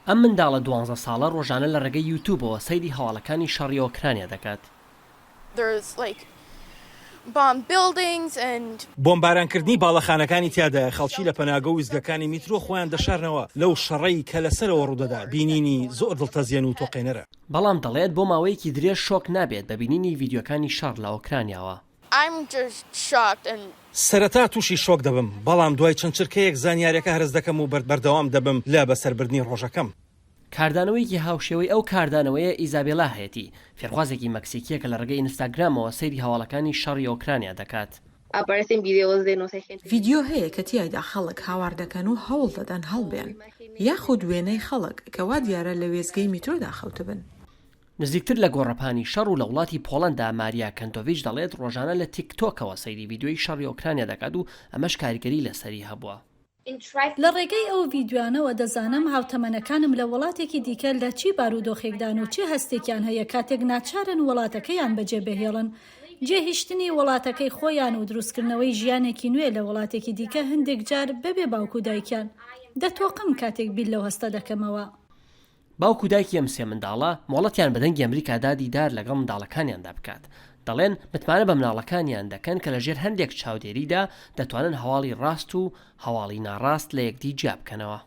ئەم منداڵە دوانزە ساڵە ڕۆژانە لە ڕێگەی یوتوبەوە سەیری هەواڵەکانی شەڕی ئۆکرانیا دەکات. بۆمبارانکردنی باڵەخانەکانی تیادایە، خەڵکی لە پەناگە و ویستگەکانی میترۆ خۆیان دەشارنەوە، لەو شەڕەی کە لە سەرەوە ڕوودەدا، بینینی زۆر دڵتەزێن و تۆقێنەرە. بەڵام دەڵێت بۆ ماوەیەکی درێژ شۆک نابێت بە بینینی ڤیدیۆکانی شەڕ لە ئۆکرانیاوە. سەرەتا تووشی شۆک دەبم، بەڵام دوای چەند چرکەیەک زانیاریەکە هەرس دەکەم و بەردەوام دەبم لە بەسەربردنی ڕۆژەکەم. کاردانەوەیەکی هاوشێوەی ئەو کاردانەوەیە ئیزابێلا هەیەتی، فێرخوازێکی مەکسیکییە کە لە ڕێگەی ئینستاگرامەوە سەیری هەواڵەکانی شەڕی ئۆکرانیا دەکات. ڤیدیۆ هەیە کە تیایدا خەڵک هاوار دەکەن و هەوڵ دەدەن هەڵبێن، یاخود وێنەی خەڵک کە وا دیارە لە وێستگەی میترۆدا خەوتبن. نزیکتر لە گۆڕەپانی شەڕ و لە وڵاتی پۆڵەندا ماریا کەنتۆڤیچ دەڵێت ڕۆژانە لە تیک تۆکەوە سەیری ڤیدیۆی شەڕی ئۆکرانیا دەکات و ئەمەش کاریگەری لەسەری هەبووە. لە ڕێگەی ئەو ڤیدیۆیانەوە دەزانم هاوتەمەنەکانم لە وڵاتێکی دیکە لە چی بارودۆخێکدان و چ هەستێکیان هەیە کاتێک ناچارن وڵاتەکەیان بەجێبهێڵن. جێهیشتنی وڵاتەکەی خۆیان و دروستکردنەوەی ژیانێکی نوێ لە وڵاتێکی دیکە هەندێک جار بەبێ باوک و دایکیان. دەتۆقم کاتێک بیر لەو هەستە دەکەمەوە. باوک و دایکی ئەم سێ منداڵە مۆڵەتیان بە دەنگی ئەمریکا دا دیدار لەگەڵ منداڵەکانیاندا بکات، دەڵێن متمانە بە مناڵەکانیان دەکەن کە لەژێر هەندێک چاودێریدا دەتوانن هەواڵی ڕاست و هەواڵی ناڕاست لە یەکدی جیا بکەنەوە.